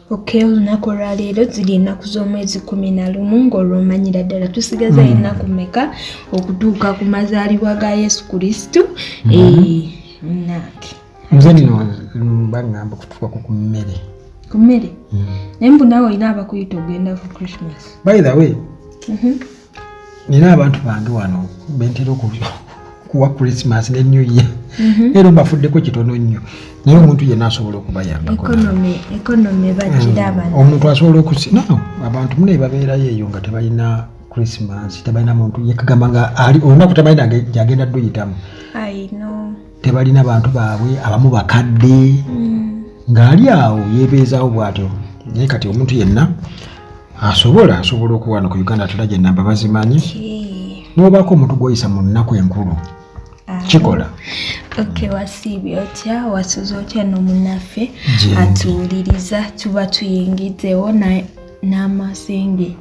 Okay, olunaku olwaleero ziri ennaku z'omwezi 11, ng'olwomanyira ddala tusigaza ennaku meka okutuuka ku mazaalibwa ga Yesu Kristu. Nange Nze nno baŋŋamba okutuuka ku mmere. Ku mmere, naye mbu naawe olina abakuyita ogenda for Christmas. By the way, nina abantu bange wano bentera kuwa Christmas ne New Year, leero mbafuddeko kitono nnyo, naye omuntu yenna asobola okubayambako. Economy bagiraba. Omuntu asobola okusi no abantu munaye babeerayo eyo nga tebalina Christmas, tebalina muntu yekagamba nga ali olunaku tabalina gyagenda dduyitamu. I know. Tebalina bantu baabwe, abamu bakadde, ng'ali awo yeebeezaawo bw'atyo. Naye kati omuntu yenna asobola okuwa ku Uganda tula gye namba bazimanyi, n'obaako omuntu gw'oyisa mu nnaku enkulu kikola. Okay, wasiibye otya? Wasuze otya n'omunaffe atuwuliriza? Tuba tuyingiddewo n'amasenge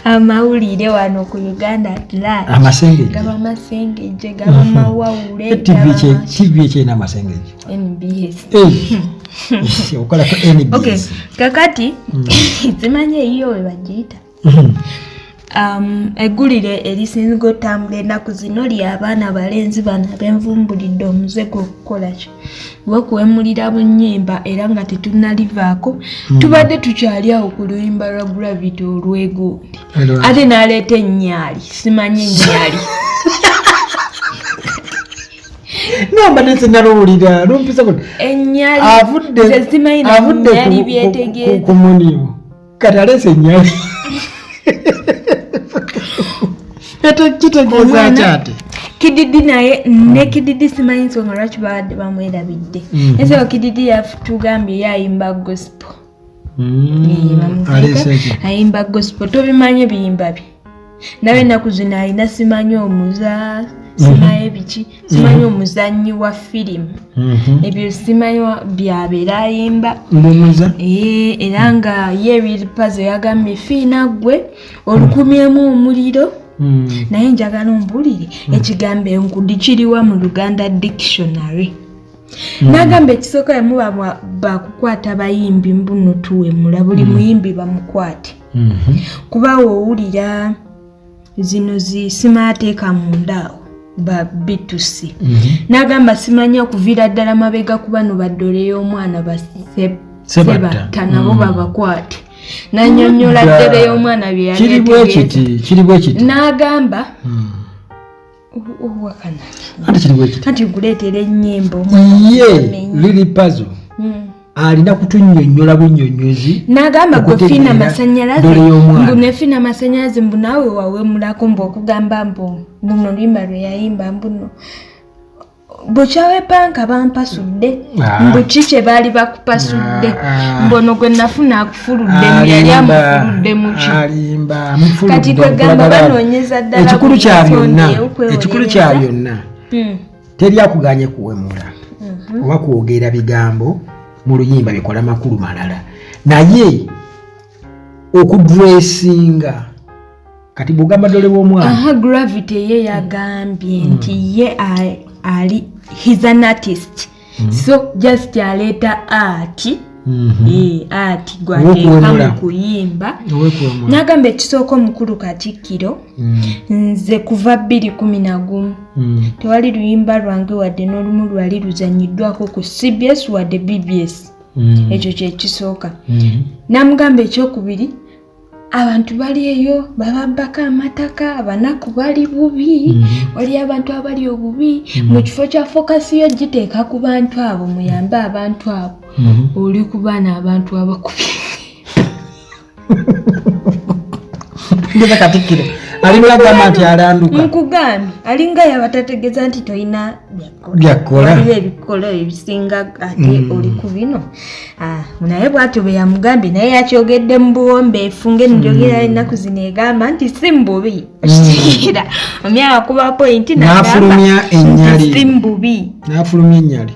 amawulire wano ku Uganda at Large. Amasengejje. Gaba amasengejje, gaba mawawule. TV ekyerina amasengejje? NBS. Okolako Okay. NBS. Kakati simanyi eyiyo we bagiyita. Eggulire erisinga otambula ennaku zino ly'abaana balenzi bano abenvumbulidde omuze gw'okukola ki, gw'okuwemulira bunyimba, era nga tetunnalivaako, tubadde tukyali awo ku luyimba lwa Gravity olw'egundi, ate n'aleeta ennyaali, simanyi ennyaali. Nambadde sinaluwulira lumpisa. Ennyaali. Avudde Nze simanyi na avudde nnyali byetegeeza. Ku munimu kati aleese ennyali, ate kitegeeza Omwana- ki ate? Kididi naye ne Kididi, simanyi nsonga lwaki babadde bamwerabidde. Ensonga Kididi yatugambye yayimba gospel. Bamuteeka, Aleese ki? Ayimba gospel, tobimanyi ebiyimba bye. Nawe ennaku zino alina simanyi omuza, simanyi biki, simanyi omuzannyi wa firimu, ebyo simanyi byabeera ayimba. Mbumuza. Era nga ye Lil Pazo yagambye, "Fiina ggwe olukumyemu omuliro." Naye njagala ombulire ekigambo enkudi kiriwa mu Luganda dictionary? N'agamba ekisooka yamuba bakukwata bayimbi, mbuno tuwemula buli muyimbi bamukwate, kuba woowulira zino zisimaateeka munda awo ba B2C. N'agamba simanya okuviira ddala mabega ku bano baddole y'omwana Sebatta. Sebatta nabo babakwate. Nanyonnyola ddebe y'omwana bye yali Kiri bwe ategeeza. kiti, kiri bwe kiti. N'agamba owakana. Ate kiri bwe kiti. Anti nkuleetera ennyimbo. Ye Lil Pazo alina kutunnyonnyola bunnyonnyozi N'agamba gwe okutegeera Fiina Masanyalaze ddole y'omwana. Mbu ne Fiina Masanyalaze, mbu naawe wawemulako, mbu okugamba mbu luno luyimba lwe yayimba, mbuno bukyawepanka bampasudde. Mbu ki kye baali bakupasudde? Mbu ono gwe nafuna akufuludde, mbu yali Alimba, amufuludde muki? alimba, amufuludde Kati kwegamba okulaga banoonyeza ddala ekikulu buli kya nsonda byonna, ey'okwewolereza. ekikulu kya byonna, teri akuganye kuwemula oba kwogera bigambo mu luyimba bikola makulu malala, naye okudressinga kati bwogamba dole w'omwana. Aha, Gravity ye yagambye nti ye ali, he's an artist, so just aleeta art. Art gwateeka Ow'okuwemula. mu kuyimba. Ow'okuwemula. N'agamba ekisooka, omukulu Katikkiro, nze kuva 211 tewali luyimba lwange wadde n'olumu lwali luzanyiddwako ku CBS wadde BBS. Ekyo kyekisooka. N'amugamba ekyokubiri, abantu bali eyo bababbako amataka, abanaku bali bubi, wali abantu abali obubi. Mu kifo kya focus yo giteeka ku bantu abo, muyambe abantu abo, oli ku baana abantu abakubi. Ngeza Katikkiro alinga agamba nti alanduka. Nkugambye alinga yabatategeeza nti tolina Byakola. Waliwo ebikola ebisinga ate oli ku bino. Naye bwatyo bwe yamugambye, naye yakyogedde mu buwombeefu ng'enjogera ennaku zino egamba nti si mububi. Okitegeera, omyaka kuba point n'agamba N'afulumya nti ennyali. si mububi. N'afulumya ennyali.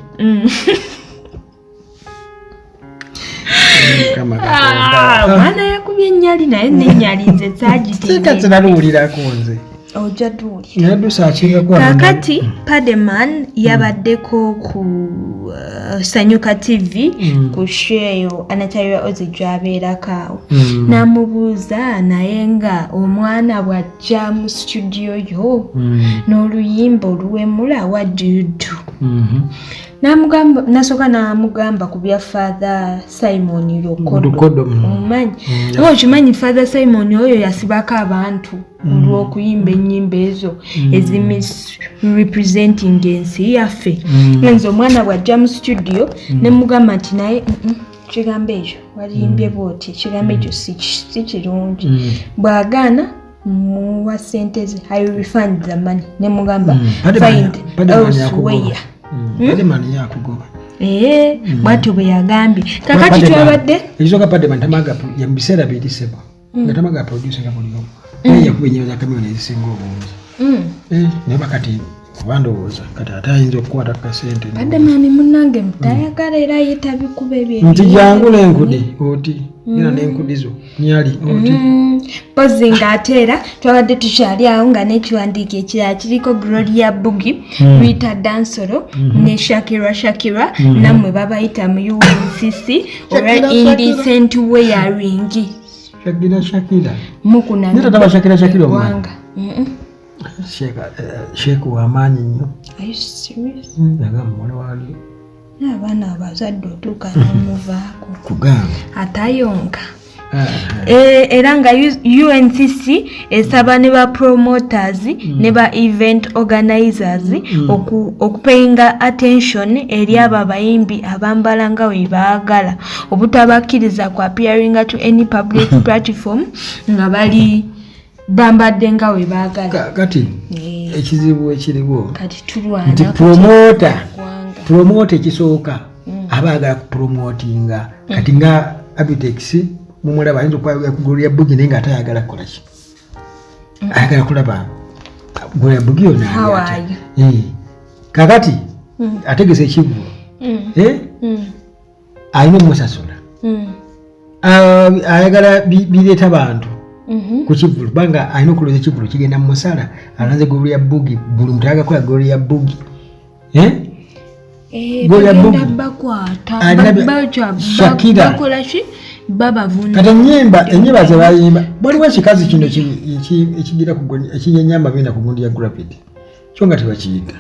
Mukama Katonda. Omwana yakubye ennyali, naye n'ennyali nze Sika saagitegeera. sinaluwulirako nze. Ojja tuwulira. Yadusaakingako. Kakati Pademan yabaddeko ku Sanyuka TV ku show eyo Anataria Ozi gy'abeerako awo, n'amubuuza naye nga omwana bw'ajja mu studio yo n'oluyimba oluwemula, what do you do? N'amugamba, nasooka n'amugamba ku bya Father Simon Lokodo. Lukodo. Omumanyi nga okimanyi Father Simon oyo yasibako abantu olw'okuyimba ennyimba ezo ezimisrepresenting ensi yaffe. Nze omwana bw'ajja mu studio ne mugamba nti naye kigambo ekyo waliyimbye bwoti, ekigambo ekyo si kirungi, bw'agaana muwa sente ze, I refund the money, ne mugamba find elsewhere. Pademan yakugoba. Ee, bwatyo bwe yagambye. Kakati twabadde Ekisooka, Pademan tamaga ya mu biseera biri sebo nga tamaga producinga buli omu, naye yakuba ennyimba za Chameleone ezisinga obungi. Eh, naye bakati oba ndowooza kati ate ayinza okukwata ku kasente. Pademan munnange mutayagala era ye tabikuba ebyo. Nti jangu n'enkudi oti genda n'enkudi zo nyali oti. Mpozi ng'ate era twabadde tukyali awo nga n'ekiwandiiko ekirala kiriko Gloria Bugie, Rita Dansolo ne Shakira. Shakira nammwe babayita mu UNCC olwa Shakira, indecent wearing. Shakira, Shakira. Mukunamye Naye tataba Shakira, Shakira omumanyi? eggwanga. Sheeka w'amaanyi nnyo. Are you serious? Yagamba muwala wali. N'abaana abazadde otuuka n'omuvaako. Kugamba. Atayonka. Ah. Era nga UNCC esaba ne ba promoters ne ba event organizers okupayinga attention eri abo abayimbi abambala nga we baagala, obutabakkiriza ku appearinga to any public platform nga bali bambadde nga we baagala. Kati ekizibu ekiriwo Kati tulwana nti promota ggwanga. Promota ekisooka aba ayagala kupromotinga. Kati nga Abitex mumulaba ayinza okuba ku Gloria Bugie, naye nga ate ayagala kukola ki? Ayagala kulaba Gloria Bugie ono ali How atya. are you? Kakati ategese ekivvulu, Eh? Alina omusasula. Ah, ayagala bireeta bantu ku kivvulu, kubanga alina okulowooza ekivvulu kigenda mu musala. Alanze Gloria Bugie, buli muntu ayagala kukola Gloria Bugie. Eh? Eh, Gloria bagenda Bugie. bakwata. Alina Shakira. Bakola ki? Babavuna. Kati enyimba zebayimba, waliwo ekikazi kino ekigira ekinyenya amabina ku gundi ya Gravity, kyo nga tebakiyita.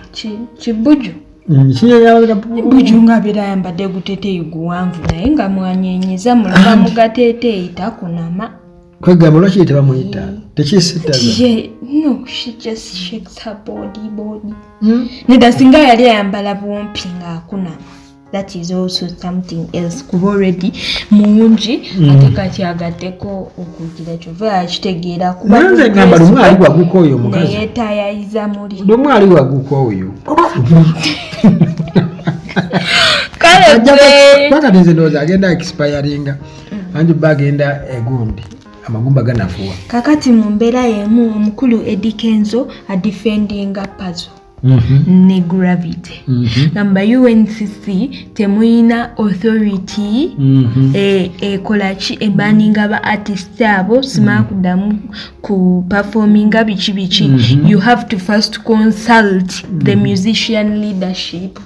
Kibuju. Kinyenya amabina. Buju nga abeera ayambadde guteteeyi guwanvu, naye nga mwanyenyeza mulaba mu gateeteeyi takunama. Kwegamba lwaki tebamuyita tekisittaza? No, she just shakes her body. Nedda, singa yali ayambala bumpi ng'akunama, that is also something else, kuba already mungi, ate kati agatteko okugira kyova yakitegeera kuba Naye nze ngamba lumu ali waguka oyo omukazi. Neyetayayiza muli. Lumu ali waguka oyo. Kale gwe. Paka nze ndowooza agenda expiringa, anti ba agenda egundi amagumba ganafuwa. Kakati mu mbeera y'emu, omukulu Eddy Kenzo adefendinga Pazo ne Gravity, gamba UNCC temuyina authority ekola ki ebaninga ba artist abo simala kuddamu ku performinga biki biki. You have to first consult the musician leadership.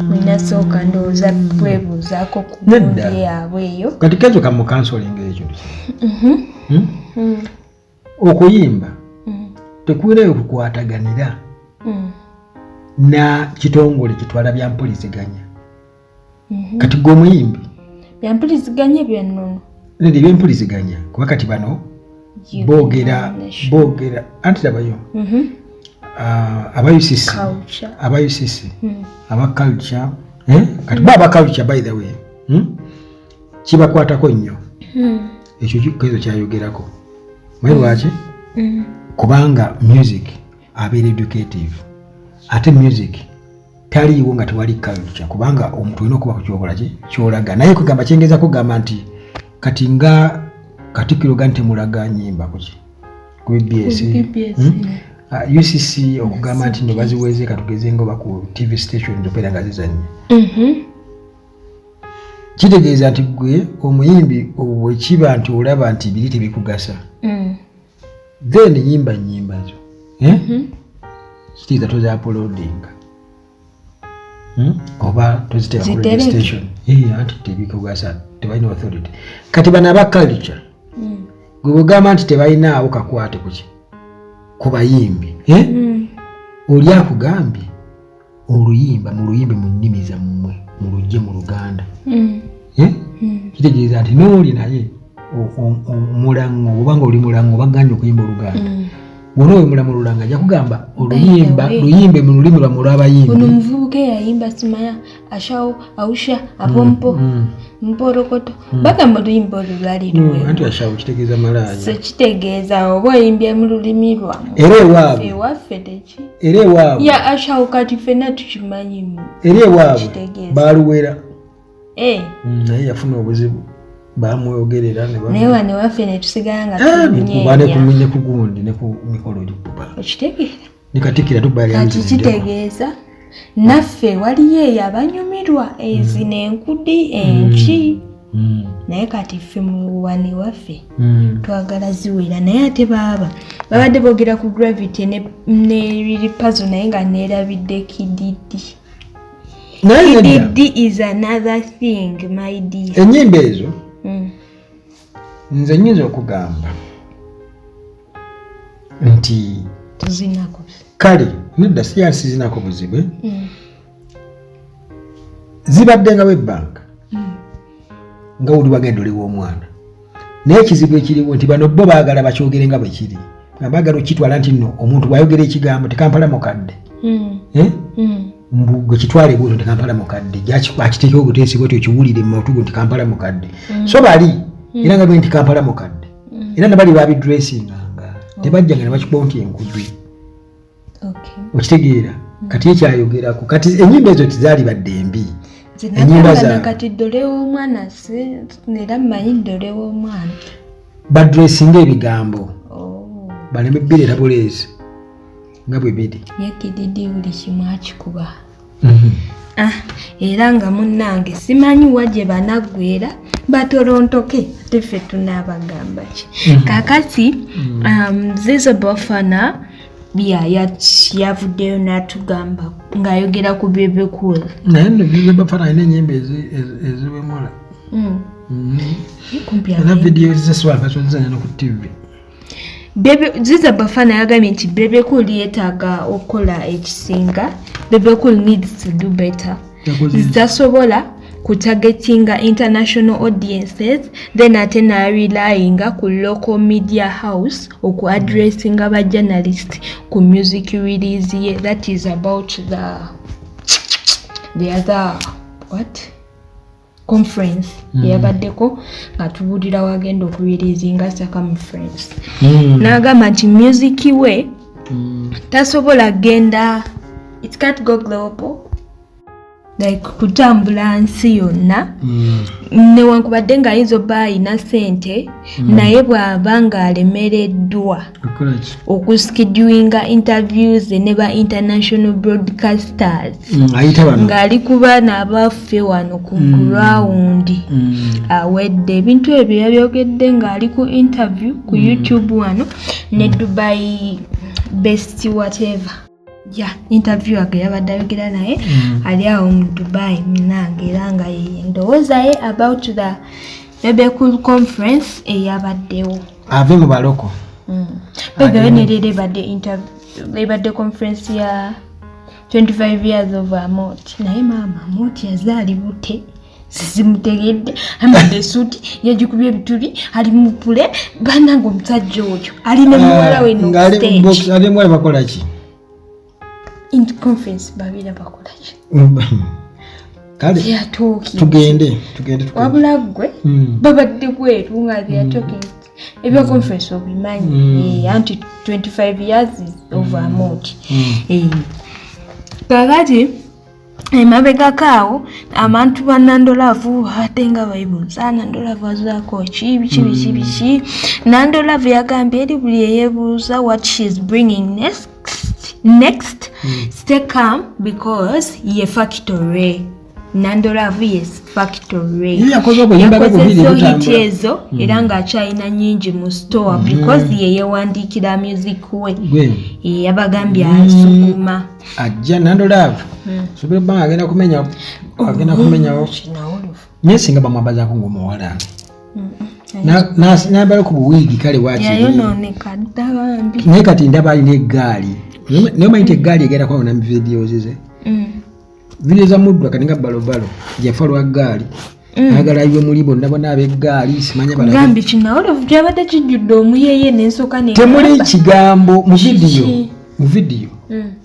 Munasooka ndowooza kwebuuzaako ku Nedda. gundi yaabwe eyo. Kati Kenzo kamukansolinga ekyo. Hmm? Okuyimba tekulinayo kukwataganira na kitongole kitwala byampuliziganya. Kati gwe omuyimbi Byampuliziganya byannono. Nedda, ebyempuliziganya, kuba kati bano boogera boogera anti labayo, aba UCC, Culture. aba UCC, aba culture, eh? Kati bo aba culture, by the way, Kibakwatako nnyo ekyo Kenzo kyayogerako. Manyi lwaki? Kubanga music abeera educative, ate music taliiwo nga tewali culture, kubanga omuntu olina okuba kukyokola ki kyolaga. Naye kugamba kyengeza kugamba nti kati nga Katikkiro ga nti temulaga nyimba kuki ku BBS. Ku BBS. Hmm? Ah, UCC okugamba nti no baziweze, katugeze nga oba ku TV station okubeera nga zizanye, kitegeeza nti gwe omuyimbi bwekiba nti olaba nti biri tebikugasa, Then yimba nyimba zo, eh? Kitegeeza toziuploadinga. Oba toziteeka ku radio Zitereke. station. Eh, anti tebikugasa, tebalina authority. Kati bano aba culture, gwe bwegamba nti tebalinaawo kakwate kuki ku bayimbi, eh? Oli akugambye oluyimba muluyimbe mu nnimi zammwe, mulugye mu Luganda. Eh? Kitegeeza nti nooli naye omulango, obanga oli mulango, bagambye okuyimba Oluganda, bwona owemula mu Lulanga, ajja kugamba oluyimba way. luyimbe mu lulimi lwammwe olw'abayimbi. Ono omuvubuka eyayimba simanya ashawo ausha apompo mporokoto, bagamba oluyimba olwo lwali luweewo. Anti ashawo kitegeeza malaaya. So kitegeeza oba oyimbye mu lulimi lwammwe. Era ewaabwe Ewaffe teki era ewaabwe ya ashawo, kati ffenna tukimanyi era ewaabwe Kitegeeza. baluwera. Eh, Naye yafuna obuzibu, bamwogerera ne naye wano ewaffe ne tusigala nga Eh, nekuba ne tulunyeenya. ne ku gundi ne ku mikolo gikuba Okitegeera? Ne katikkira tuba Kati kitegeeza naffe waliyo eyo abanyumirwa ezino enkudi enki, naye kati ffe mu wano ewaffe twagala ziwera. Naye ate baaba babadde boogera ku Gravity ne Lil Pazo, naye nga neerabidde Kididi. Naye nedda. Kididi is another thing, my dear. Ennyimba ezo, nze nyinza okugamba nti Tuzinako. Kale nedda, siyansizinako buzibu. Zibadde nga webbanga nga oli wagenda oliwa omwana, naye ekizibu ekiriwo nti bano bo baagala bakyogere nga bwe kiri, nga baagala okitwala nti nno omuntu bw'ayogera ekigambo tekampala mukadde. Eh? Mbu gwe kitwale bwotyo nti Kampala mukadde, akiteekewo buteesi bwetyo okiwulire mu matu go nti Kampala mukadde. So bali era nga bwe nti Kampala mukadde, era nabali babidressinganga, tebajjanga ne bakikubawo nti enkudwi. Okitegeera? Kati ekyayogerako kati ennyimba ezo tizaali badde mbi. Nze Ennyimba nagamba nakati ddole w'omwana, era mmanyi ddole w'omwana. Badressinga ebigambo Oh. baleme bireeta buleezi nga bwe biri. Ye Kididi buli kimu akikuba. Ah, era nga munnange simanyi wa gye banaggwera batolontoke, ate ffe tunaabagamba ki? Kakati Zizo Bafana yavuddeyo n'atugamba ng'ayogera ku Bebe Cool. Naye nno Zizo Bafana alina ennyimba eziwemula. Kumpi Era vidiyo zeswakazozanya no ku TV. Ziza Bafana yagambye nti Bebe Cool yeetaaga okukola ekisinga. Bebe Cool needs to do better. Yakoze Tasobola kutargetinga international audiences, then ate narelyinga ku local media house oku addressinga ba journalist ku music release ye. That is about the other what conference eyabaddeko nga tubuulira wagenda okureleasinga circumference. N'agamba nti music we tasobola genda, it can't go global, like kutambula nsi yonna, newankubadde ng'ayinza obba ayina ssente, naye bw'aba ng'alemereddwa Okukola ki? okuschedulinga interviews ne ba international broadcasters Ayita bano. Ng'ali kuba n'abaffe wano ku ground, awedde. Ebintu ebyo yabyogedde ng'ali ku interview ku YouTube wano ne Dubai best whatever ya interview age yabadde ayogera naye ali awo mu Dubai munange, era nga ye ndowooza ye about the Bebe Cool conference eyabaddewo. Ave mu baloko. Bebewe nereero ebadde ebadde conference ya 25 years of Amooti, naye maama Amooti yazaali bute simutegedde, ambadde esuuti yagikubye ebituli, ali mupule banange omusajja oyo ali ne muwala we no Ng'ali stage. Ali muwala bakola ki? In conference babeera bakola ki? Kale They are talking. Tugende, tugende, tugende. Wabula ggwe babadde bweru nga they are talking ebya conference obimanyi. Eh, anti 25 years of Amooti. Eh. Kakati emabegako awo abantu ba Nando Love babadde nga beebuuza Nando Love azaako ki, biki biki biki. Nando Love yagambye eri buli eyeebuuza what she's bringing next, stay calm because ye factory. Nando Love, yes, factory. Ye yakoze obuyimba bwe bubiri Yakoze hit butambula. ezo era ng'akyalina nyingi mu store because ye yewandiikira music we. Gwe. Ye yabagambye asukuma. Ajja Nando Love, sobola okuba nga agenda kumenyawo. Kinawolovu. Naye singa bamwambazaako ng'omuwala nayambala ku buwiigi, kale wakiri. Yayonooneka dda bambi. Naye kati ndaba alina eggaali, naye omanyi nti eggaali egenda kwawona mu videos ze. Video za muddwa kati nga balobalo yafa lwa ggaali, ayagala ayiwe muli bonna bonna ab'eggaali, simanya balabe. Gambi kinawolovu kyabadde kijjudde omuyeye n'ensooka. Temuli kigambo mu vidiyo. Kiki? Mu vidiyo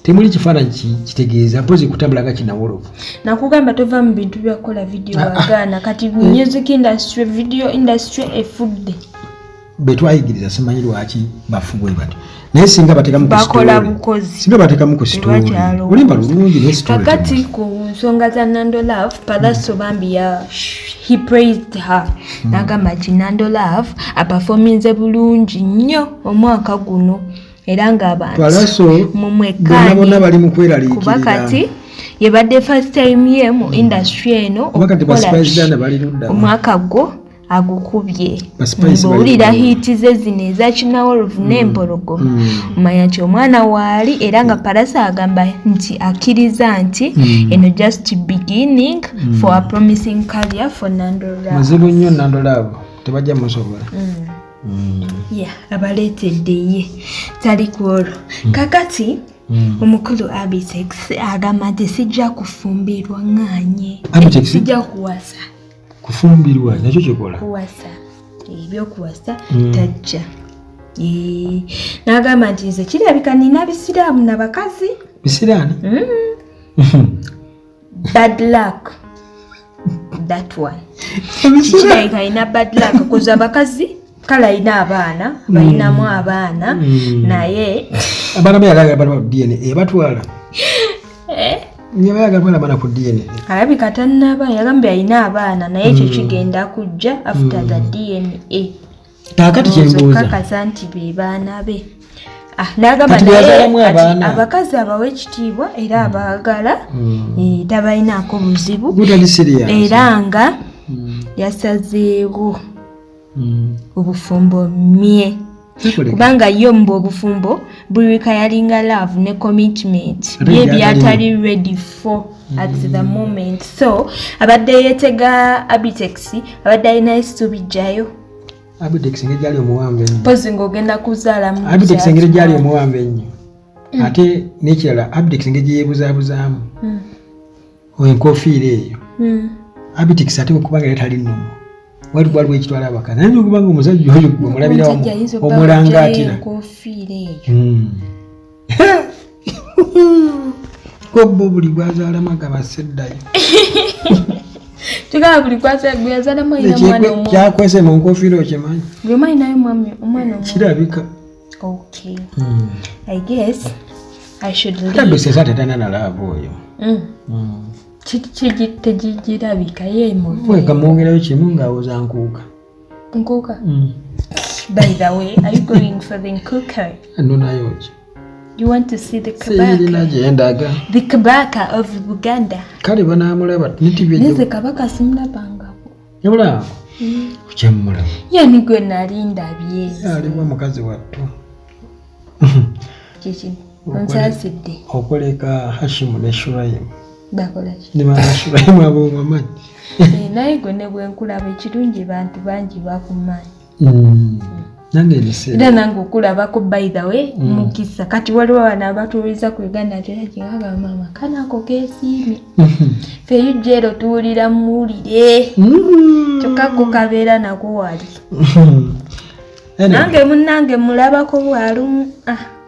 temuli kifaananyi kitegeeza mpozi kutambula nga kinawolovu. Nakugamba tova mu bintu byakukola vidiyo, wagaana. Kati music industry, video industry efudde. Betwayigiriza simanyi lwaki bafu bwe batyo, naye singa batekamu ku Bakola story. bukozi. Singa batekamu ku story. Tebakyalowooza. Olimba lulungi naye story. Kakati ku nsonga za Nando Love, Palaso bambi ya he praised her, n'agamba nti Nando Love aperforminze bulungi nnyo omwaka guno era ng'abantu Palaso bonna mumwekkaanye bonna bali mu kuba kweraliikirira. Kati yebadde first time ye mu industry eno Kuba kati ba okukola Spice ki? Diana bali ludda wa? Omwaka gwo agukubye. Ba Spice bali Bw'owulira ludda wa? Hit ze zino eza kinawolovu n'empologoma, omanya nti omwana waali, era nga Palasa agamba nti akkiriza nti eno just beginning for a promising career for Nando Love. Muzibu nnyo Nando Love, tebajja musobola. Yeah, abaleetedde ye tali ku olwo. Kakati omukulu Abitex agamba nti sijja kufumbirwa, ŋŋaanye. Abitex? Sijja kuwasa. Kufumbirwa nakyo kikola. Kuwasa, ebyokuwasa tajja. N'agamba nti nze kirabika nina bisiraamu nabakazi. Bisiraani. Bad luck, that one. Kirabika alina bad luck kuza abakazi, kale alina abaana, balinamu abaana, naye Abaana be yagala bala DNA ebatwala. Eh? Nyabayaga twala abaana ku DNA. Alabika tannaba, yagambye alina abaana, naye ekyo kigenda kujja after the DNA. Kaakati kyembuuza, Okakasa nti be baana be. Ah, n'agamba Kati naye bwe yazaalamu kati abaana. Abakazi abawa ekitiibwa era abaagala, tabalinaako buzibu. Gutali serious. Era nga yasazeewo obufumbo mye. Tekoleka. Kubanga ye mbu obufumbo bulwika yalinga love ne commitment. Ate ye byatali- byatali ready for at the moment, so abadde yeetega Abitex, abadde alina essuubi jjayo. Abitex engeri gyali omuwanvu ennyo. Mpozi ng'ogenda kuzaalamu. Abitex engeri gyali omuwanvu ennyo, ate n'ekirala Abitex engeri gye yeebuzaabuzaamu enkofiira eyo. Abitex ate okubanga era tali nnomo, waliwo ekitwala abakazi, naye okubanga omusajja oyo gwe mulabira Omusajja ayinza okuba omulangaatira. Enkofiira eyo. Kobbo buli gwazaalamu agaba seddayo. Tugamba buli gwe yazaalamu alina mwana omu. Kyakwese mu nkofiira okimanyi. Buli omu alinayo omwana omu. Kirabika. Okay, I guess I should leave. Abitex esa tetana na love oyo. Tegigirabika ye muve. Weka mwongerayo kimu ng'awoza nkuuka. Nkuuka. By the way, are you going for the nkuuka? Nnonayo ki? You want to see the Siyirina Kabaka? gye ndaga. The Kabaka of Buganda. Kale banaamulaba ne TV. Nze Kabaka simulabangako. Yabulaba kukyamulaba. Yani gwe nali ndabye. Aliwo mukazi wattu. Kiki? Onsaasidde. Okuleka Hashimu ne Shurayimu. Bakola ki? Ne maama Shurayimu ab'omumanyi. Eh, naye gwe ne bwe nkulaba, ekirungi bantu bangi bakumanyi. Nange ebiseera. Era nange okulabako, by the way, mukisa. Kati waliwo bano abatuuliza ku Uganda ate kigamba maama kanako keesiimye. Ffe ejjeero tuwulira muwulire. Kyokka ko kabeera nako wali. Anyway, Nange munnange mulabako bwalumu. Ah.